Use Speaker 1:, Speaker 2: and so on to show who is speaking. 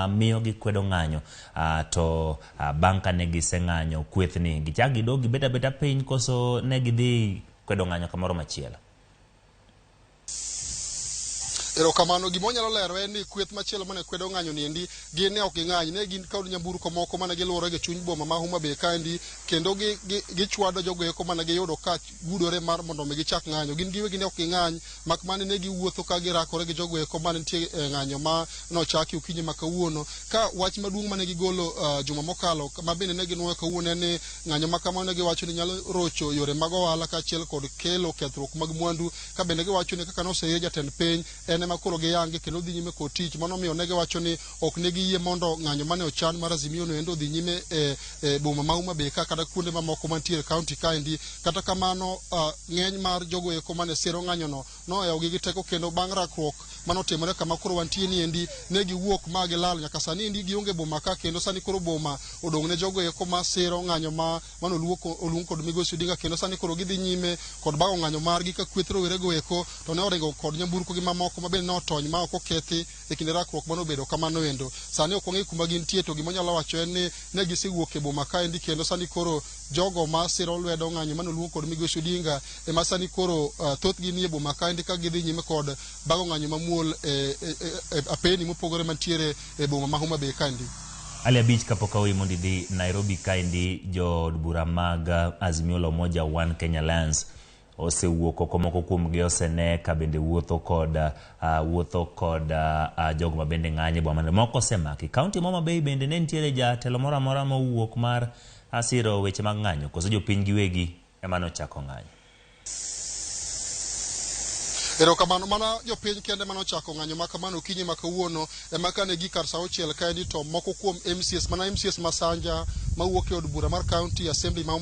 Speaker 1: miyo gikwedo ng'anyo to bang' kane giseng'anyo kwethni gichak gidog gibet abeta piny koso ne gidhi kwedo ng'anyo kamoro machielo.
Speaker 2: Erokamano. Gima wanyalo lero en ni kweth machielo mane kwedo ng'anyo ni endi gin ne ok ging'any, ne gin kod nyamburko moko mane giluwore gi chuny boma ma Homa Bay kaendi kendo gichwado jogo eko mane giyudo ka gudore mar mondo mi gichak ng'anyo. Gin giwegi ne ok ging'any, mak mana ne giwuotho ka girakore gi jogo eko mane nitie e ng'anyo ma nochaki okinyi ma kawuono. Ka wach maduong' mane gigolo juma mokalo ma bende ne ginuoyo kawuono en ni ng'anyo ma kamano ne giwacho ni nyalo rocho yore mag ohala kaachiel kod kelo kethruok mag mwandu, ka bende giwacho ni kaka noseyier jatend piny en ema koro giyange kendo dhi nyime kod tich. Mano omiyo ne giwacho ni ok ne giyie mondo ng'anyo mane ochan mar Azimio no endo odhi nyime e boma ma Homa Bay ka kata kuonde mamoko mantiere e kaunti kaendi. Kata kamano, ng'eny mar jogo eko mane siro ng'anyo no nohewogi gi teko kendo bang' rakruok manotimore kama koro wantie ni endi ne giwuok ma gilal. Nyaka sani endi gionge boma ka kendo sani koro boma odong' ne jogo eko ma siro ng'anyo ma mane oluong kod Migosi Odinga kendo sani koro gidhi nyime kod bago ng'anyo margi ka kweth rowerego eko to ne oringo kod nyamburko gi mamoko ma bende ne otony ma ok okethi e kinde rakruok mane obedo kamano endo. Sani ok wang'e kuma gintie to gima wanyalo wacho en ni ne gisewuok e boma kaendi kendo sani koro jogo ma siro lwedo ng'anyo mane oluong kod Migosi Odinga ema sani koro thothgi nie boma kaendi ka gidhi nyime kod bago ng'anyo mamuol e apeni mopogore mantiere e boma ma Homa Bay kaendi.
Speaker 1: Ali abich kapok aweyi mondo idhi Nairobi kaendi, jood bura mag Azimio la Umoja One Kenya Alliance osewuok oko, moko kuomgi osene ka bende wuotho kod jogo ma bende ng'anyo e boma, moko osemaki. Kaunti ma Homa Bay bende ne nitiere jatelo moro amora mowuok mar siro weche mag ng'anyo koso jopiny giwegi ema nochako ng'anyo?
Speaker 2: Erokamano. Mana jopiny kende mane ochako ng'anyo ma kamano okinyi ma kawuono ema kane gi kar sa 6 kaendi to moko kuom MCAs, mana MCAs ma Sanja mawuok e od bura mar County Assembly ma